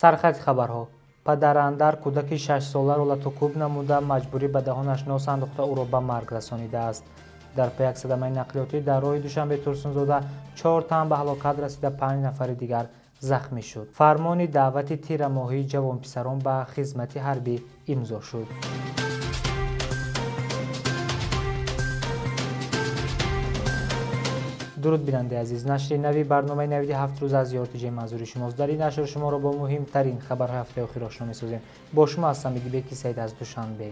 Сархати хабарҳо. Падарандар кӯдаки 6-соларо латукӯб намуда, маҷбурӣ ба даҳонаш нос андохта, ӯро ба марг расонидааст. Дар пай як садамаи нақлиётӣ дар роҳи Душанбе Турсунзода 4 тан ба ҳалокат расида, 5 нафари дигар захмӣ шуд. Фармони даъвати тирамоҳии ҷавонписарон ба хизмати ҳарбӣ имзо шуд. Дуруд, бинандаи азиз. Нашри нави барномаи навиди 7 рӯз аз ЮРТЖ манзури шумост. Дар ин нашр шуморо бо муҳимтарин хабарҳои ҳафтаи охир ошно месозем. Бо шумо ҳастам Идибеки Саид аз Душанбе.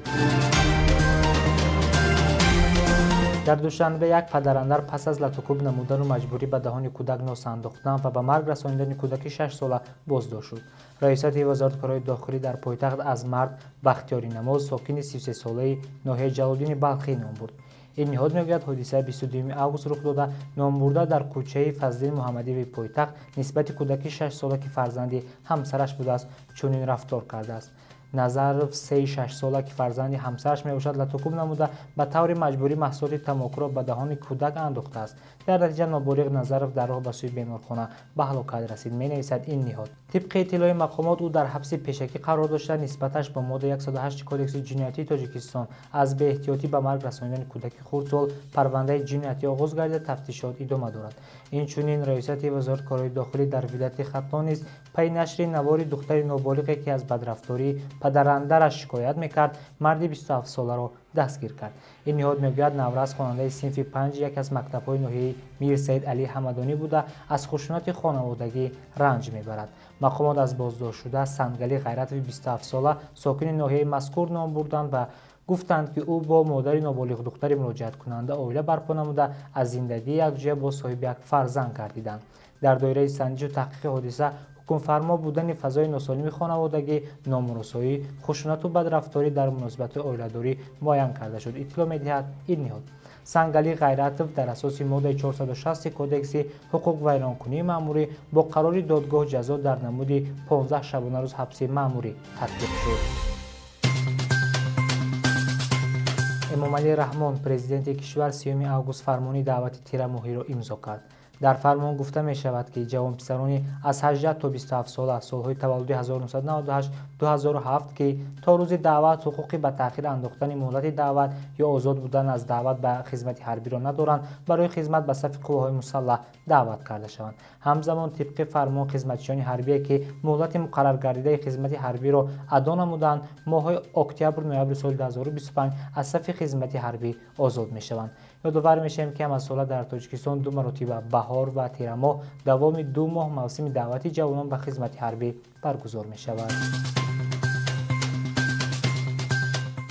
Дар Душанбе як падарандар пас аз латукӯб намудану маҷбурӣ ба даҳони кӯдак нос андохтан ва ба марг расонидани кӯдаки 6-сола боздошт шуд. Раёсати вазорати корҳои дохилӣ дар пойтахт аз мард Бахтиёри Намоз, сокини 33-солаи ноҳияи Ҷалолиддини Балхӣ ном бурд. Ин ниҳод мегӯяд, ҳодиса 22 август рух дода, номбурда дар кӯчаи Фазлиддин Муҳаммадиеви пойтахт нисбати кӯдаки 6-сола, ки фарзанди ҳамсараш будааст, чунин рафтор кардааст. Назаров сеи 6-сола, ки фарзанди ҳамсараш мебошад, латукӯб намуда, ба таври маҷбурӣ маҳсулоти тамокуро ба даҳони кӯдак андохтааст. Дар натиҷа ноболиғ Назаров дар роҳ ба сӯи беморхона ба ҳалокат расид, менависад ин ниҳод. Тибқи иттилои мақомот, ӯ дар ҳабси пешакӣ қарор дошта, нисбаташ бо моддаи 108 Кодекси ҷиноятии Тоҷикистон аз беэҳтиётӣ ба марг расонидани кӯдаки хурдсол парвандаи ҷиноятӣ оғоз гардида, тафтишот идома дорад. Инчунин Раёсати вазорати корҳои дохилӣ дар вилояти Хатлон низ пайи нашри навори духтари ноболиғе, ки аз бадрафтории падарандараш шикоят мекард, марди 27-соларо дастгир кард. Ин ниҳод мегӯяд, наврас хонандаи синфи 5 яке аз мактабҳои ноҳияи Мирсаид Алӣ Ҳамадонӣ буда, аз хушунати хонаводагӣ ранҷ мебарад. Мақомот аз боздоштшуда Сангали Ғайратови 27-сола, сокини ноҳияи мазкур ном бурданд ва гуфтанд, ки ӯ бо модари ноболиғдухтари муроҷиаткунанда оила барпо намуда, аз зиндагии якҷоя бо соҳиби як фарзанд гардиданд. Дар доираи санҷишу таҳқиқи ҳодиса ҳукмфармо будани фазои носолими хонаводагӣ, номуросоӣ, хушунату бадрафторӣ дар муносибатҳои оиладорӣ муайян карда шуд, иттилоъ медиҳад ин ниҳод. Сангали Ғайратов дар асоси моддаи 460 Кодекси ҳуқуқвайронкунии маъмурӣ бо қарори додгоҳ ҷазо дар намуди 15 шабонарӯз ҳабси маъмурӣ татбиқ шуд. Эмомалӣ Раҳмон, президенти кишвар, 3 август фармони даъвати тирамоҳиро имзо кард. Дар фармон гуфта мешавад, ки ҷавонписарони аз 18 то 27 сола, солҳои таваллуди 1998-2007, ки то рӯзи даъват ҳуқуқи ба таъхир андохтани муҳлати даъват ё озод будан аз даъват ба хизмати ҳарбиро надоранд, барои хизмат ба сафи қувваҳои мусаллаҳ даъват карда шаванд. Ҳамзамон, тибқи фармон, хизматчиёни ҳарбие, ки муҳлати муқарраргардидаи хизмати ҳарбиро адо намуданд, моҳҳои октябр-ноябри соли 2025 аз сафи хизмати ҳарбӣ озод мешаванд. Ёдовар мешавем, ки ҳамасола дар Тоҷикистон 2 маротиба баҳор ва тирамоҳ давоми 2 моҳ мавсими даъвати ҷавонон ба хизмати ҳарбӣ баргузор мешавад.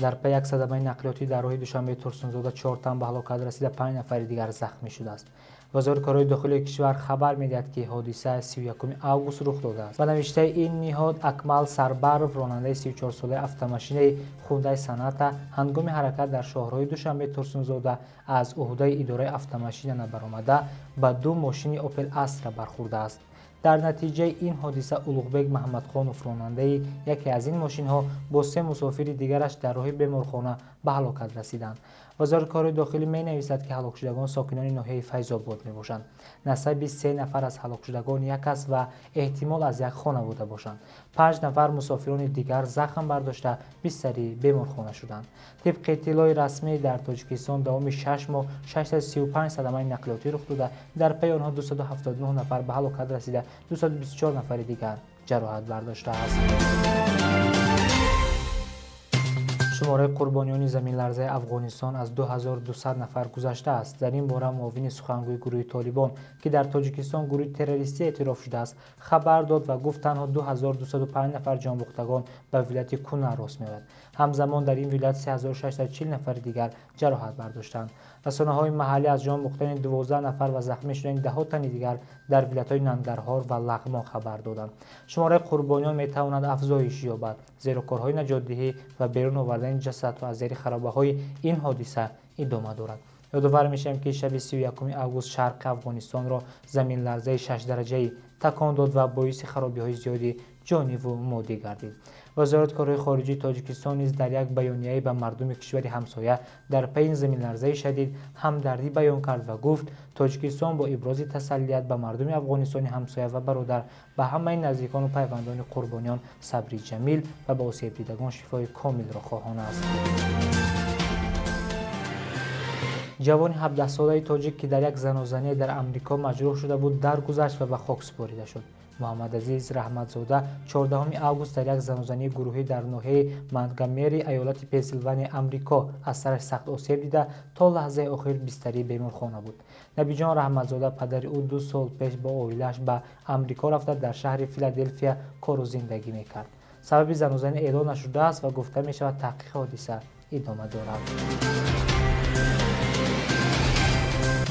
Дар пай як садамаи нақлиётӣ дар роҳи Душанбе Турсунзода 4 тан ба ҳалокат расида, 5 нафари дигар захмӣ шудааст. Вазорати корҳои дохилии кишвар хабар медиҳад, ки ҳодиса 31 август рух додааст. Ба навиштаи ин ниҳод, Акмал Сарбаров, ронандаи 34-солаи автомошинаи Хундай Саната, ҳангоми ҳаракат дар шоҳроҳи Душанбе Турсунзода аз уҳдаи идораи автомошина набаромада, ба 2 мошини Опел Астра бархӯрдааст. Дар натиҷаи ин ҳодиса Улуғбек Маҳмадхонов, ронандаи яке аз ин мошинҳо, бо 3 мусофири дигараш дар роҳи беморхона ба ҳалокат расиданд. Вазорати корҳои дохилӣ менависад, ки ҳалокшудагон сокинони ноҳияи Файзобод мебошанд. Насаби 3 нафар аз ҳалокшудагон як аст ва эҳтимол аз як хонавода бошанд. 5 нафар мусофирони дигар захм бардошта, бистари беморхона шуданд. Тибқи иттилои расмӣ, дар Тоҷикистон давоми 6 моҳ 635 садамаи нақлиётӣ рух дода, дар пайи онҳо 279 нафар ба ҳалокат расида, 224 нафари дигар ҷароҳат бардоштааст. Шумораи қурбониёни заминларзаи Афғонистон аз 2200 нафар гузаштааст. Дар ин бора муовини сухангӯи гурӯҳи Толибон, ки дар Тоҷикистон гурӯҳи террористӣ эътироф шудааст, хабар дод ва гуфт, танҳо 2205 нафар ҷонбохтагон ба вилояти Кунар рост меояд. Ҳамзамон дар ин вилоят 3640 нафари дигар ҷароҳат бардоштанд. Расонаҳои маҳаллӣ аз ҷон бохтани 12 нафар ва захмӣ шудани даҳо тани дигар дар вилоятҳои Нангарҳор ва Лағмон хабар доданд. Шумораи қурбониён метавонад афзоиш ёбад, зеро корҳои наҷотдиҳӣ ва берун овардани ҷасадҳо аз зери харобаҳои ин ҳодиса идома дорад. Ёдовар мешавем, ки шаби 31 август шарқи Афғонистонро заминларзаи 6 дараҷаӣ такон дод ва боиси харобиҳои зиёди ҷониву моддӣ гардид. Вазорати корҳои хориҷии Тоҷикистон низ дар як баёнияе ба мардуми кишвари ҳамсоя дар пайи заминларзаи шадид ҳамдардӣ баён кард ва гуфт: Тоҷикистон бо ибрози тасаллият ба мардуми Афғонистони ҳамсоя ва бародар, ба ҳамаи наздикону пайвандони қурбониён сабри ҷамил ва ба осебдидагон шифои комилро хоҳон аст. Ҷавони 17-солаи тоҷик, ки дар як занозанӣ дар Амрико маҷрӯҳ шуда буд, даргузашт ва ба хок супорида шуд. Муҳаммадазиз Раҳматзода 14 август дар як занозании гурӯҳӣ дар ноҳияи Монтгомери иёлати Пенсилванияи Амрико аз сараш сахт осеб дида, то лаҳзаи охир бистарии беморхона буд. Набиҷон Раҳматзода, падари ӯ, 2 сол пеш бо оилааш ба Амрико рафта, дар шаҳри Филаделфия кору зиндагӣ мекард. Сабаби занозанӣ эълон нашудааст ва гуфта мешавад, таҳқиқи ҳодиса идома дорад.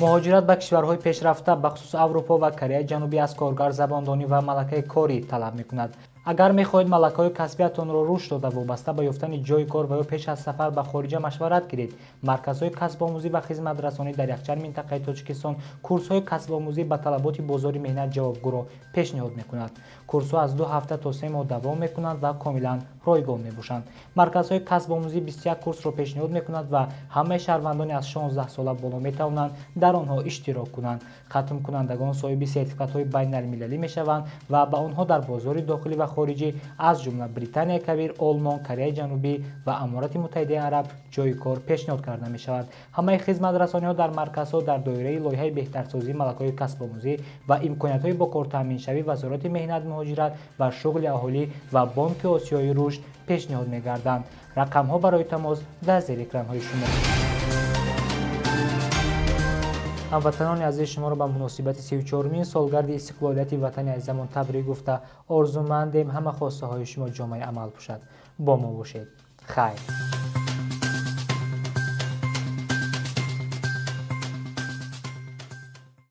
Муҳоҷират ба кишварҳои пешрафта, бахусус Аврупо ва Кореяи Ҷанубӣ, аз коргар забондонӣ ва малакаи корӣ талаб мекунад. Агар мехоҳед малакаҳои касбиятонро рушд дода, вобаста ба ёфтани ҷойи кор ва ё пеш аз сафар ба хориҷа машварат гиред, марказҳои касбомӯзӣ ва хизматрасонӣ дар якчанд минтақаи Тоҷикистон курсҳои касбомӯзӣ ба талаботи бозори меҳнат ҷавобгӯро пешниҳод мекунад. Курсҳо аз 2 ҳафта то 3 моҳ давом мекунанд ва комилан ройгон мебошанд. Марказҳои касбомӯзӣ 21 курсро пешниҳод мекунад ва ҳамаи шаҳрвандони аз 16 сола боло метавонанд дар онҳо иштирок кунанд. Хатмкунандагон соҳиби сертификатҳои байналмилалӣ мешаванд ва ба онҳо дар бозори дохилӣ ва хориҷӣ, аз ҷумла Британияи Кабир, Олмон, Кореяи Ҷанубӣ ва Аморати Муттаҳидаи Араб ҷойи кор пешниҳод карда мешавад. Ҳамаи хизматрасониҳо дар марказҳо дар доираи лоиҳаи беҳтарсозии малакаҳои касбомӯзӣ ва имкониятҳои бо кор таъминшавӣ Вазорати меҳнат, муҳоҷират ва шуғли аҳолӣ ва Бонки Осиёи рушд пешниҳод мегарданд. Рақамҳо барои тамос дар зери экранҳои шумо. Ҳамватанони азиз, шуморо ба муносибати 34-мин солгарди истиқлолияти ватани азизамон табрик гуфта, орзумандем ҳама хостаҳои шумо ҷомаи амал пӯшад. Бо мо бошед. Хайр.